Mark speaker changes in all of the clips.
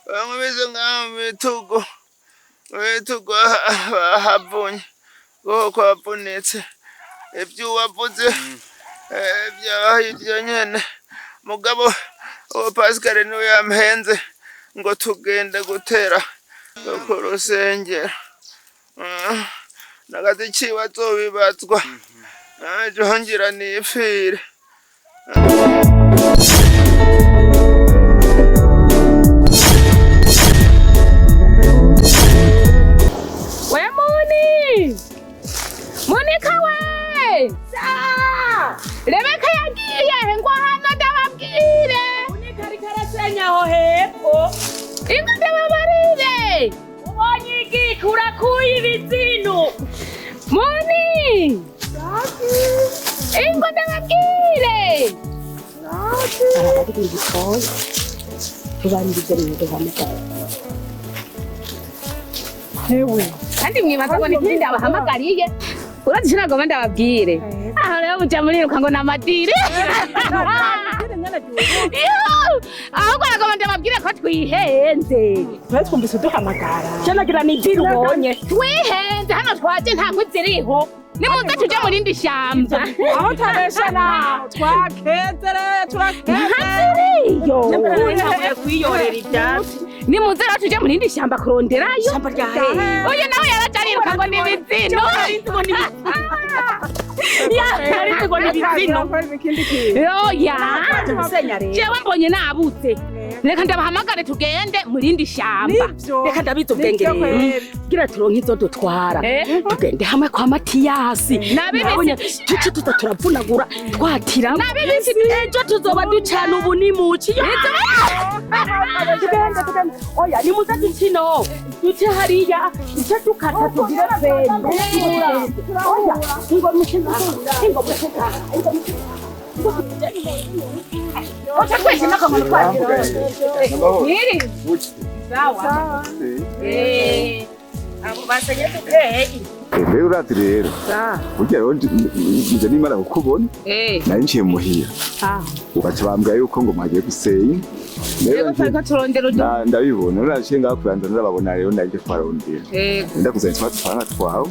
Speaker 1: Bankubise ngaha mu bitugu, mu bitugu bahavunye, ukuboko kwavunitse. Ivyo wavuze vyabaye ivyo nyene, mugabo uwo Pascal niwe yampenze ngo tugende gutera ku rusengero. Nagazi ciwe azobibazwa, ejo ngira nipfire.
Speaker 2: We Muni! Munika we! Rebeka yagiye ngo hano ndababwire.
Speaker 3: Munika ariko arasenya aho hepfo.
Speaker 2: Ingo ndababarire.
Speaker 3: Ubonye igiki urakuye ibizinu.
Speaker 2: Muni! Ingo ndababwire. Kandi mwibaza ngo ni ikindi ndabahamagariye. Urazi ico nagomba ndababwire. Aho rero muja muriruka ngo ni amadiri. Yuhu! Ahubwo nagomba ndababwire ko twihenze.
Speaker 3: Twari twumvise uduhamagara. Je nagira ni idiri ubonye.
Speaker 2: Twihenze hano twaje nta nkwi ziriho. Nimuze tuje mu rindi shamba.
Speaker 4: Aho utabesha naho twakezere turakezere.
Speaker 2: Ntaziriyo.
Speaker 3: Ntavuye kwiyorera ivyatsi.
Speaker 2: Nimuze rero tuje mu rindi shamba kuronderayo.
Speaker 3: Ishamba rya hehe?
Speaker 2: Uyu nawe yaraje ariruka ngo ni ibizino.
Speaker 3: Nari ngo ni ibizino.
Speaker 2: Oya.
Speaker 3: Gusenya rero.
Speaker 2: Jewe mbonye nabutse. Reka ndabahamagare tugende mu rindi shamba.
Speaker 4: Nivyo.
Speaker 3: Reka ndabizi ubwenge
Speaker 4: Nivyo
Speaker 3: rero.
Speaker 4: kweri.
Speaker 3: Gira turonke izo dutwara. Tugende hamwe kwa Matiyasi.
Speaker 2: Nabibisi-
Speaker 3: Nabonye tuce tuza turavunagura twatiramo.
Speaker 2: Nabibisi-
Speaker 3: Ejo tuzoba ducana ubu ni muci. Tugende tugende. Oya nimuze dukino. Duce hariya duce dukata tugire feri. Oya ingo mushinga ingo mushinga ingo mushinga.
Speaker 2: Ocha twese nakamaro twagira. Mwiri. Sawa.
Speaker 3: Abo basenye tukeye.
Speaker 5: Mbere urazi rero burya rero nje nimara kukubona nari nciye muhira ugaca bambwira yuko ngo mwagiye gusenya. Rero
Speaker 2: Yego twariko turondera udu.
Speaker 5: Ndabibona rero naciye ngaho kuranza ndababona rero naje kubarondera ndakuzanye twa dufaranga twawe.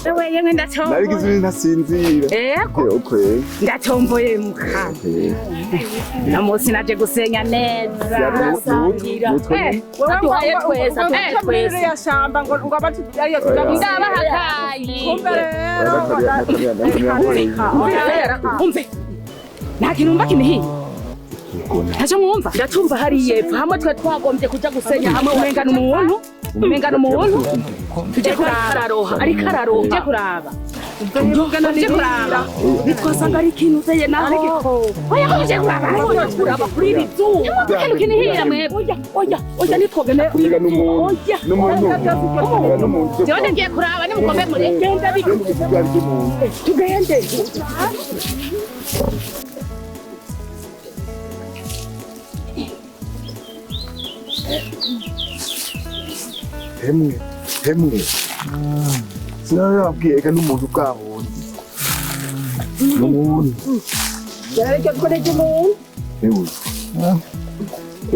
Speaker 2: Ewe yemwe ndatomboye.
Speaker 5: Narigize ibintu ntasinzira.
Speaker 2: Yego
Speaker 5: Okay.
Speaker 2: ndatomboye muka. Na munsi naje gusenya neza. Aduhaye twese, aduhaye
Speaker 4: Muri
Speaker 2: twese.
Speaker 4: ririya shamba ngo abatu ariyo tuja
Speaker 2: Ndabaha kayi.
Speaker 4: Kumbe rero
Speaker 2: Umve. Nta kintu wumva kinihiye. Ntacyo mwumva.
Speaker 3: Ndatumva hariya epfo hamwe twe twagombye kuja gusenya hamwe.
Speaker 2: Umengana umuntu. Umengana umuntu. Tuje kuraba.
Speaker 3: Araroha ariko araroha.
Speaker 2: Tuje kuraba. Tuje kuraba.
Speaker 3: Nitwasanga ari ikintu uzeye naho.
Speaker 2: Oya ko tuje kuraba.
Speaker 3: Kuraba kuri iri zuba.
Speaker 2: Nimwumva ikintu kinihira mwebwe.
Speaker 3: Oya oya oya nitwogenda kuri iri zuba. Oya
Speaker 5: n'umuntu.
Speaker 2: Jewe ndagiye kuraba nimugombe mureke.
Speaker 3: genda tugende.
Speaker 5: Hemwe hemwe sinababwiye eka n'umuntu bwabundi n'umuntu. Ewe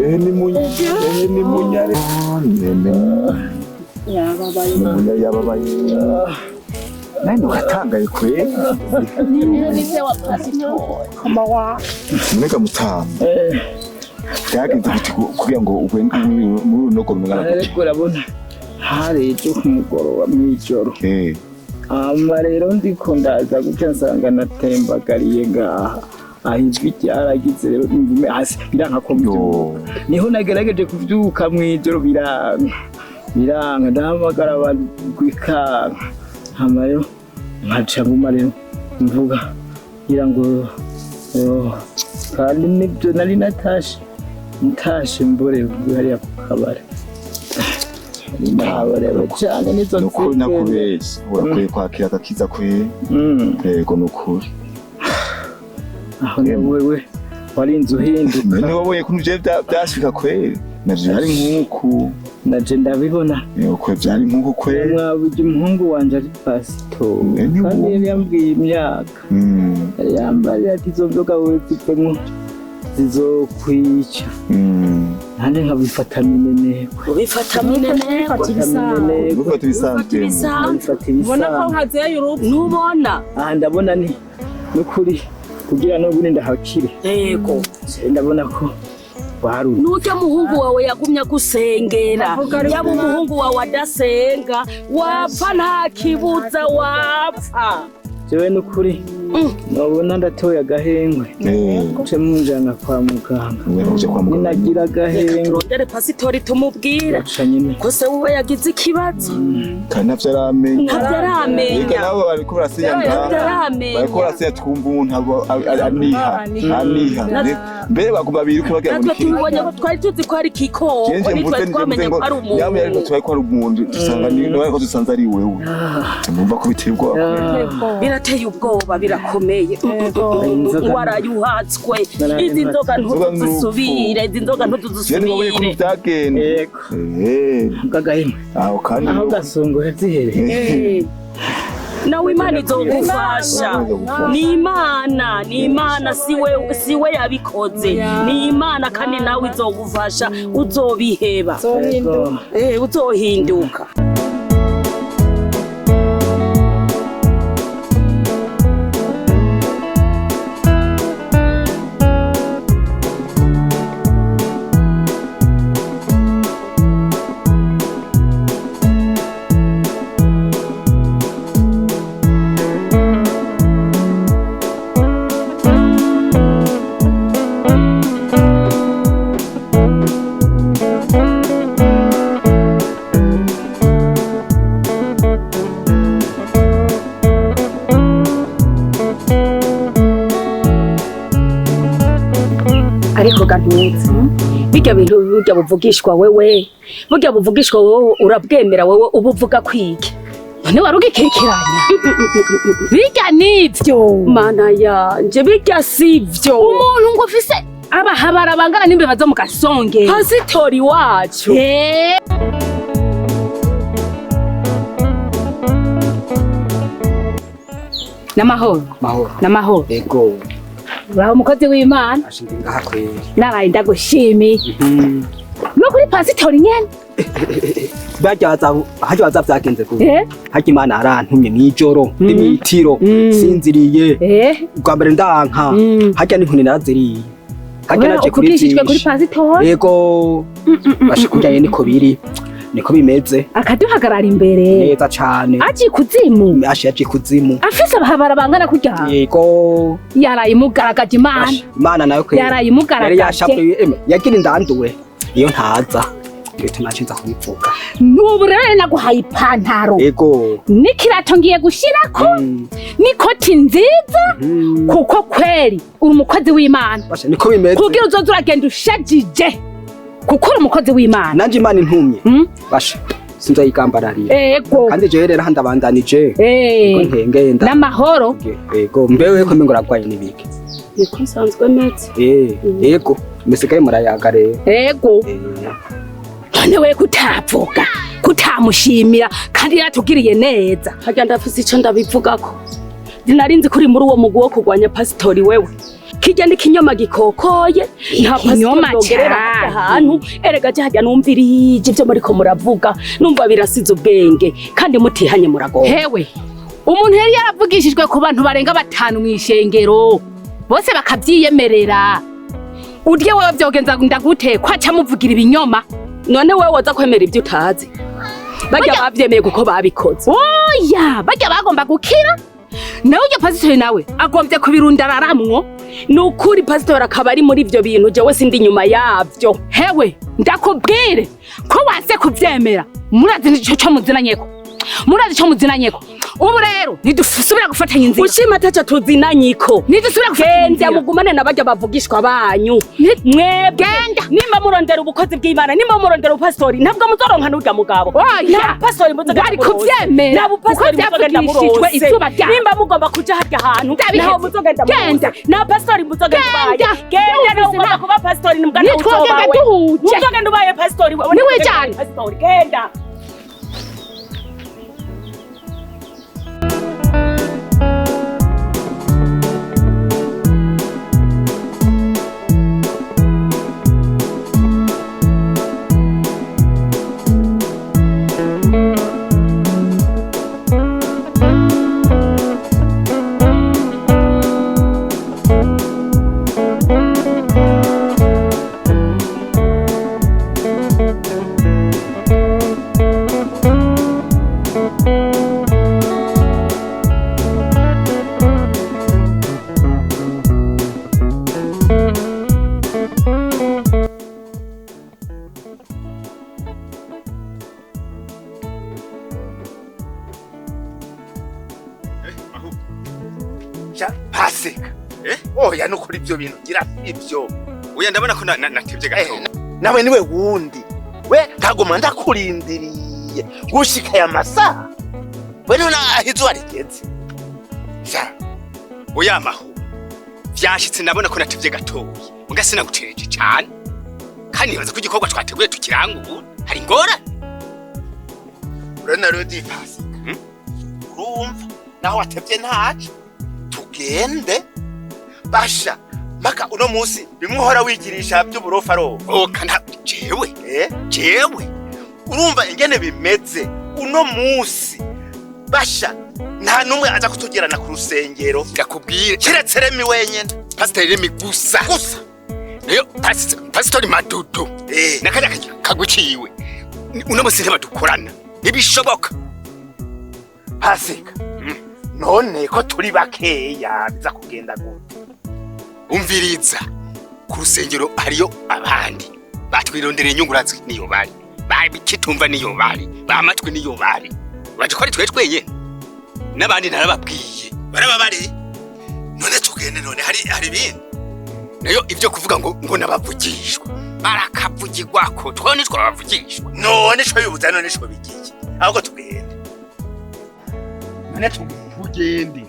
Speaker 5: ehe ni munya ehe ni munyare nene yababaye yababaye nawe ntugatangaye kwe mureka mutama byagenze gute kugira ngo ugende muri runo rungana gutya?
Speaker 6: Ariko urabona hari ejo ku mugoroba mw'ijoro. Hama rero ndiko ndaza gutya nsanga natembagariye ngaha aho ijwi ryaragize rero imvume hasi biranka ko mbyuka. Niho nagerageje kuvyuka mw'ijoro biranka biranka ndahamagara abantu bikanka. Hama rero nkaca nguma rero mvuga ngira ngo yo, kandi nibyo nari natashe ntashe mborewe hariya ku kabare naborewe cane nizo
Speaker 5: Nukuri
Speaker 6: nzigera.
Speaker 5: nakubeshya urakwiye kwakira agakiza kwe. Yego nukuri.
Speaker 6: Aho ni wewe warinze uhinduka.
Speaker 5: None wabonye ko ivyo vyashika kweri navyo byari nk'uku.
Speaker 6: Naje ndabibona.
Speaker 5: Yego byari nk'uku kweri.
Speaker 6: Mwabuja umuhungu wanje ari pasitori kandi yari yambwiye imyaka yari yambariye ati izo nzoga wewe zivemwo zizokwica. Nanjye nkabifata minenegwe.
Speaker 3: Ubifata minenegwe.
Speaker 5: Gufata ibisanzwe.
Speaker 6: Nkabifata
Speaker 4: Ubona ko
Speaker 6: ibisanzwe.
Speaker 4: nkazeye urupfu.
Speaker 3: Ntubona.
Speaker 6: Aha ndabona ni nukuri kugira n'ubundi ndahakire.
Speaker 3: Yego.
Speaker 6: Ndabona ko waruye.
Speaker 3: Nurya muhungu wawe yagumya gusengera. Yaba umuhungu wawe adasenga wapfa nta kibuza wapfa.
Speaker 6: Jewe nukuri nobona ndatoye agahengwe. Nce munjana kwa muganga. Ninagira agahengwe.
Speaker 3: Turondere pasitori tumubwire. Ko se wowe yagize ikibazo.
Speaker 5: Kandi ntavyo aramenya.
Speaker 3: Ntavyo aramenya.
Speaker 5: Ega nabo bariko barasenya ngaha. Bariko barasenya twumva umuntu aniha. Aniha. Mbere baguma biruka bagira ngo
Speaker 3: Natwe tubibonye ko twari tuzi ko ari kikoko, ntitwari twamenye ko ari umuntu.
Speaker 5: Yaba yariko twari ko ari umuntu dusanga ni ko dusanze ari wewe. Numva ko biteye ubwoba.
Speaker 3: Birateye ubwoba birakomeye. Waraye uhatswe. Izi nzoga ntuzisubire, izi nzoga ntuzisubire.
Speaker 5: Byagenda.
Speaker 6: Yego. Gagahimwe.
Speaker 5: Aho kandi
Speaker 6: aho gasongo yazihereye.
Speaker 3: Nawe Imana izogufasha. Ni Imana, ni Imana siwe yabikoze. Ni Imana kandi nawe izogufasha uzobiheba. Uzohinduka. Ariko gantutse bijya bintu burya buvugishwa wewe, burya buvugishwa wewe urabwemera wewe ubuvuga kwiki?
Speaker 2: None warugikekeranya bijya nivyo.
Speaker 3: Mana yanje bijya sivyo.
Speaker 2: Umuntu ngo ufise abahabara bangana n'imbeba zo mu gasonge.
Speaker 3: Pasitori wacu.
Speaker 2: Namahoro.
Speaker 7: Mahoro.
Speaker 2: Namahoro.
Speaker 7: Ego.
Speaker 2: Uraho umukozi w'Imana.
Speaker 7: Ashindi ngaha kweri.
Speaker 2: Naraye ndagushimiye. No kuri pasitori nyene.
Speaker 7: Barya hajya baza vyagenze gute? Hajya Imana arantumye mw'ijoro ndi mw'itiro sinziriye. Ubwa mbere ndanka hajya n'inkoni naraziriye. Hajya naje kuri
Speaker 2: ukugishijwe kuri pasitori.
Speaker 7: Yego. Bashe kurya niko biri. Niko bimeze.
Speaker 2: Akaduhagarara imbere.
Speaker 7: Neza cane.
Speaker 2: Aje kuzimu.
Speaker 7: Ashe aje kuzimu.
Speaker 2: Afise abahabara bangana kurya.
Speaker 7: Yego.
Speaker 2: Yaraye imugaragaje Imana.
Speaker 7: Imana nayo kweri.
Speaker 2: Yaraye imugaragaje.
Speaker 7: Yari yashapuye eme. Yagira indandure. Iyo ntaza. Leta nacinza kubivuga.
Speaker 2: Nubu rero naguhaye ipantaro.
Speaker 7: Yego.
Speaker 2: N'ikirato ngiye gushirako. N'ikoti nziza. Kuko kweri uri umukozi w'Imana.
Speaker 7: Bashe niko bimeze.
Speaker 2: Kugira uzoze uragenda ushajije. Kuko uri umukozi w'Imana.
Speaker 7: Nanje Imana intumye. Bashe sinzayigambararira.
Speaker 2: Ego.
Speaker 7: Kandi jewe rero handabandanije. Ego ntengenda.
Speaker 2: N'amahoro.
Speaker 7: Ego mbewe ko mengo ragwaye nibiki.
Speaker 3: Niko nsanzwe meze.
Speaker 7: Ego misigaye murayaga rero.
Speaker 2: Ego. None we kutavuga, kutamushimira kandi yaratugiriye neza.
Speaker 3: Harya ndafise ico ndabivugako. Nari kuri muri uwo mugwi wo kurwanya pasitori wewe. Kijya ni kinyoma gikokoye, nta pasitori yogerera ahantu. Erega je hajya numvirije ivyo muriko muravuga, numva birasize ubwenge kandi mutihanye muragoye.
Speaker 2: Hewe, umuntu yari yaravugishijwe ku bantu barenga 5 mw'ishengero, bose bakavyiyemerera. Urye wewe vyogenza ndagute ko aca muvugira ibinyoma?
Speaker 3: None wewe waza kwemera ibyo utazi. Bajya bavyemeye kuko babikoze.
Speaker 2: Oya, bajya bagomba gukira. Nawe ujya pasitori nawe agombye kubirundararamwo.
Speaker 3: Nukuri pasitori akaba ari muri ivyo bintu jewe sindi nyuma yavyo.
Speaker 2: Hewe, ndakubwire ko wanse kuvyemera. Murazi nico cyo muzinanyeko. Murazi cyo muzinanyeko. Ubu rero nidusubira gufatanya inzira.
Speaker 3: Ushima tacha tuzinanyiko.
Speaker 2: Nidusubira gufatanya inzira.
Speaker 3: Genda mugumane nabajya bavugishwa banyu. Mwebwe nimba murondera ubukozi bw'Imana, nimba murondera ubupasitori, ntabwo muzoronka n'urya mugabo.
Speaker 2: Oya,
Speaker 3: pastori muzogenda
Speaker 2: bari kuvyemera.
Speaker 3: Nabo pastori muzogenda murose. Nimba mugomba kuja harya hantu, naho muzogenda murose. Na pastori muzogenda ubaye. Genda nawe ugomba kuba pastori ni mugana uzobawe. Muzogenda ubaye pastori wewe.
Speaker 2: Niwe cyane.
Speaker 3: Pastori genda.
Speaker 1: Sha Pasika. Oya nukuri ibyo bintu gira ibyo.
Speaker 8: Oya ndabona ko natevye gato.
Speaker 1: Nawe niwe wundi. We kaguma ndakurindiriye gushika aya masaha. We none aho izuba rigeze.
Speaker 8: Sha. Oya maho. Vyashitse ndabona ko natevye gatoyi. Muga sinagucereje cyane. Kandi nibaza ko igikorwa twateguye tukirangura. Hari ingorane.
Speaker 1: Urabona rero di Pasika. Urumva naho watevye ntaco. Tugende basha maka uno munsi bimwe uhora wigirisha by'uburofa ro.
Speaker 8: Oka nta jewe. Jewe.
Speaker 1: Urumva ingene bimeze uno munsi basha nta numwe aza kutugerana ku rusengero.
Speaker 8: Ndakubwira
Speaker 1: kiretse Remi wenyene.
Speaker 8: Pastor Remi gusa.
Speaker 1: Gusa.
Speaker 8: Nayo Pastor Madudu. Nakajya kaguciwe. Uno munsi ntibadukorana. Ntibishoboka.
Speaker 1: Pasika. None ko turi bakeya biza kugenda gute?
Speaker 8: Umviriza ku rusengero hariyo abandi batwirondereye inyungu niyo bari bakitumva niyo bari bamatwi niyo bari baje ko ari twe twenyene n'abandi narababwiye
Speaker 1: barababari. None tugende none hari ibindi
Speaker 8: nayo ivyo kuvuga ngo nabavugishwa barakavugirwako twone twabavugishwa
Speaker 1: none co bibuza none co bigiye ahubwo tugende none tugende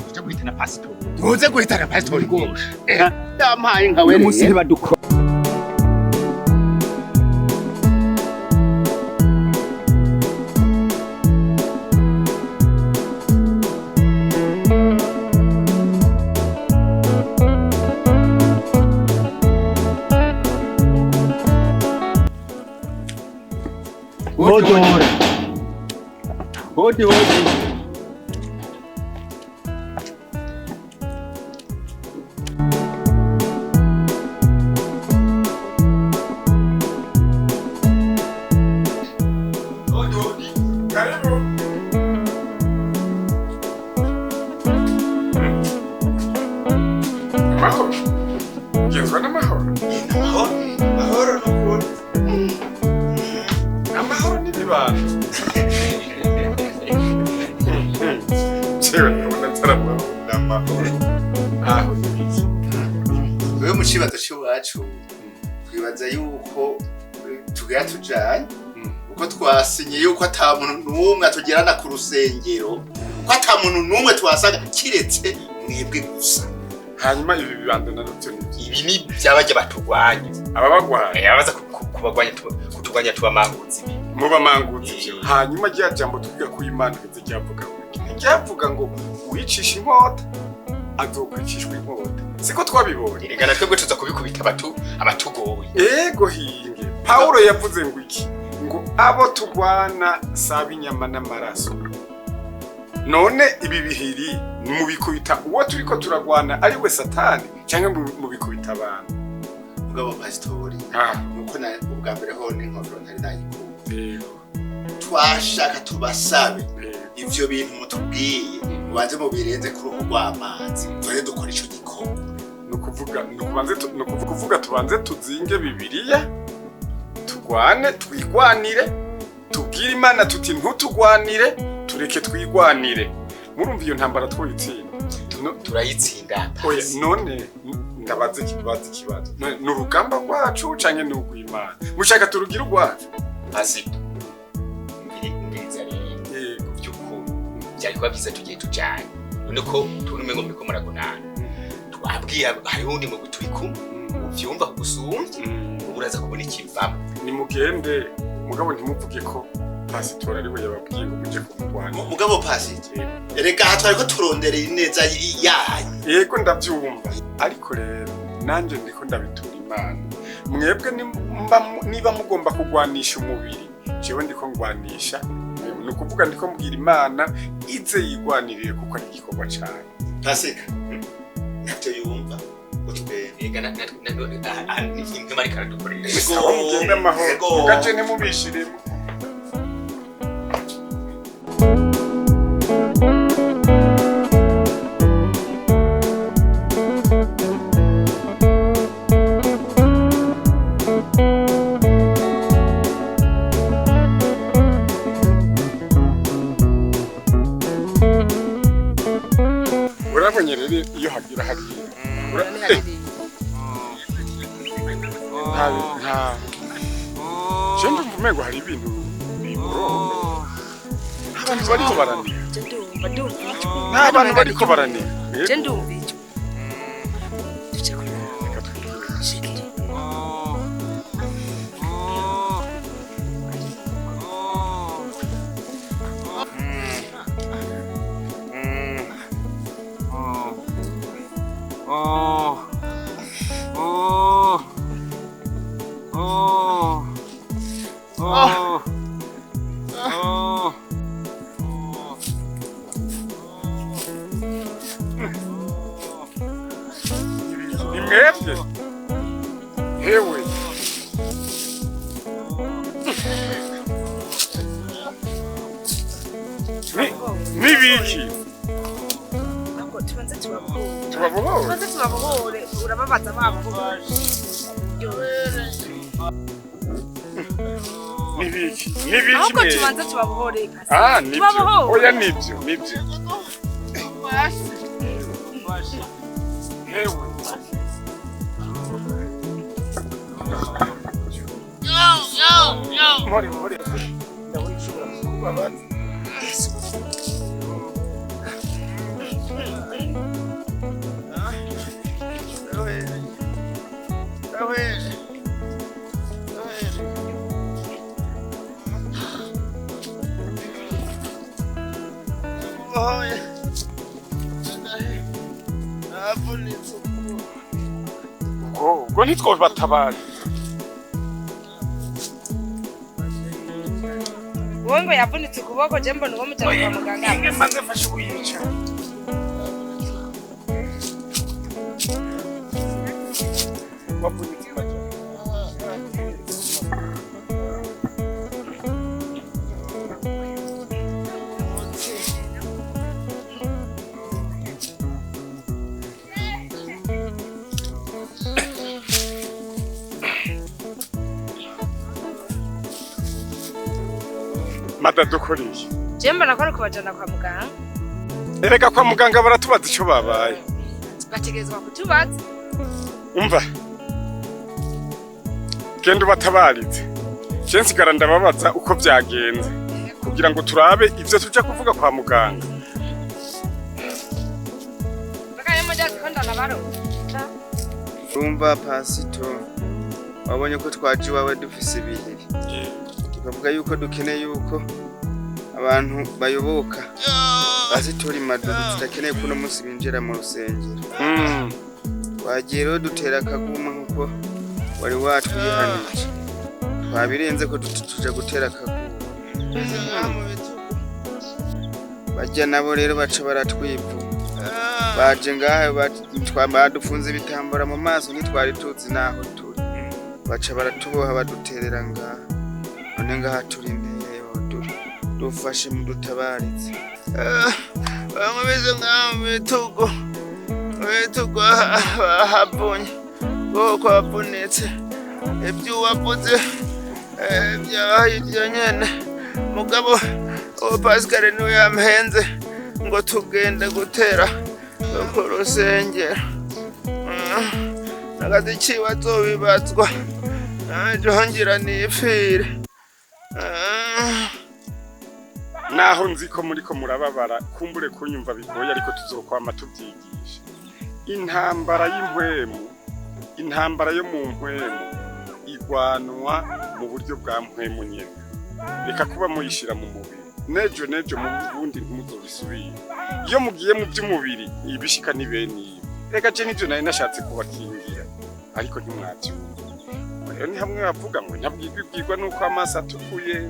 Speaker 8: tuje guhitana pasitori
Speaker 1: tuze guhitana pasitori goshe yampaye nka
Speaker 7: uyu munsi ntibadukora.
Speaker 6: Hodi hodi. Hodi.
Speaker 9: Amahoro. Ugenzwa n'amahoro.
Speaker 1: Amahoro n'ukuri.
Speaker 9: Amahoro n'ibibando. Jewe ndabona atari amahoro n'amahoro. Aho n'ibiki.
Speaker 1: Wewe mu cibazo c'iwacu twibaza yuko tugira tujanye uko twasinye yuko ata muntu n'umwe atugerana ku rusengero, ko ata muntu n'umwe twasaga kiretse mwebwe gusa.
Speaker 9: Hanyuma ibi bibando navyo ni
Speaker 8: ibi ni byabajya batugwanya.
Speaker 9: Ababagwanya
Speaker 8: abaza kubagwanya kutugwanya tubamanguzi.
Speaker 9: Mubamanguzi byo. Hanyuma rya jambo twiga ku Imana ndetse ryavuga ngo ryavuga ngo uyicisha inkota azokwicishwa inkota. Siko twabibonye.
Speaker 8: Erega natwebwe tuza kubikubita abatugoye.
Speaker 9: Ego hinge. Paulo yavuze ngo iki? Ngo abo tugwana saba inyama n'amaraso. None ibi bihiri mubikubita uwo turiko turagwana ari we Satani cyangwa mubikubita abantu?
Speaker 1: Mugabo pastori nuko na ubwa mbere ho n'inkofero ntari nayikunda. Twashaka tubasabe ivyo bintu mutubwiye mubanze mubirenze ku ruhu rw'amazi tore dukora ico gikorwa.
Speaker 9: Nukuvuga nukubanze nukuvuga tubanze tuzinge Bibiliya tugwane twigwanire tubwire Imana tuti ntutugwanire tureke twigwanire. Murumva iyo ntambara twoyitsinda
Speaker 8: turayitsinda.
Speaker 9: Oya none ndabaze ikibazo ni urugamba rwacu canke ni urw'Imana? Mushaka turugira urwacu?
Speaker 8: Pasito mbiriza rero by'ukuri byari kuba byiza tugiye tujanye none ko tubona umengo muriko muragonana twabwiye hariho undi mugwi turi kumwe uvyumva kugusumvya ubu uraza kubona ikivamo.
Speaker 9: Nimugende mugabo ntimuvuge ko pasitori ari we yababwiye ngo muje kumurwanya.
Speaker 1: Mugabo pasito erega aha twariko turonderera ineza yanyu.
Speaker 9: Yego ndavyumva ariko rero nanje ndiko ndabitura Imana. Mwebwe niba mugomba kugwanisha umubiri jewe ndiko ngwanisha ni ukuvuga ndiko mbwira Imana ize yigwanirire kuko ari igikorwa cayo.
Speaker 1: Pasika ntavyo yumva ngo tugende.
Speaker 8: Erega imwe ariko aradukoresha.
Speaker 9: Sawa mugende amahoro mugace ntimubishiremo. Urabonye rero Hagira hariya. Nta je ndumva umengo hari ibintu bimurombe. Abantu bariko baraniha. Nta bantu bariko baraniha.
Speaker 10: Je ndumva icyo. Tuje kuraba. Shikiri.
Speaker 9: Ni mwebwe? Hewe. Ni biki?
Speaker 10: Tubanze tubabohore.
Speaker 9: Tubabohore?
Speaker 10: Tubanze tubabohore, urababaza babohore.
Speaker 9: Ni biki? Ni biki?
Speaker 10: Ahubwo tubanze tubabohore.
Speaker 9: Ah, nibyo. Oya nibyo, nibyo. Hewe. Yo, yo, yo. Muri, muri. Ndabona ushobora kubabaza. Ubwo ntitwobatabara.
Speaker 10: Wowe ngo yavunitse ukuboko, je mbona uwo mujyana kwa muganga.
Speaker 9: Maze mfashe kuyica. Wavunitse make. Madadukoreye.
Speaker 10: Je mbona ko ari kubajana kwa muganga.
Speaker 9: Erega kwa muganga baratubaza ico babaye.
Speaker 10: Bategerezwa kutubaza.
Speaker 9: Umva. Genda ubatabarize. Je nsigara ndababaza uko byagenze kugira ngo turabe ivyo tuja kuvuga kwa muganga.
Speaker 11: Umva pasito, wabonye ko twaje iwawe dufise ibiheri. Tukavuga yuko dukeneye yuko abantu bayoboka pasitori Madudu tudakeneye kuno munsi binjira mu rusengero. Twagiye rero dutera akaguma nkuko wari watwihanije. Twabirenze ko tuja gutera akaguma. Bajya nabo rero baca baratwivu. Baje ngaha badufunze ibitambara mu maso ntitwari tuzi naho turi. Baca baratuboha baduterera ngaha. None ngaha turi ntebo dufashe mu dutabaritse.
Speaker 6: Bamubeze ngaha mu bitugu. Mu bitugu bahabonye. Boko wavunitse. Ibyo wavuze byabaye ibyo nyene. Mugabo uwo Pascal niwe yampenze ngo tugende gutera ku rusengero. Nagaze iciwe azobibazwa. Ngira nipfire.
Speaker 9: Naho nzi ko muriko murababara kumbure kunyumva bigoye ariko tuzokwama tubyigisha. Intambara y'impwemu, intambara yo mu mpwemu igwanwa mu buryo bwa mpwemu nyene. Reka kuba muyishira mu mubiri. Nejo nejo mu bundi ntimuzobisubire. Iyo mugiye mu by'umubiri ibishika ni bene iyo. Reka je nivyo nari nashatse kubakingira ariko ntimwavyumva. Rero ni hamwe bavuga ngo nyabwirwa ibwirwa nuko amaso atukuye.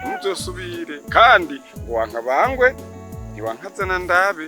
Speaker 9: Muzosubire kandi ngo wankabangwe ntiwankazana ndabe.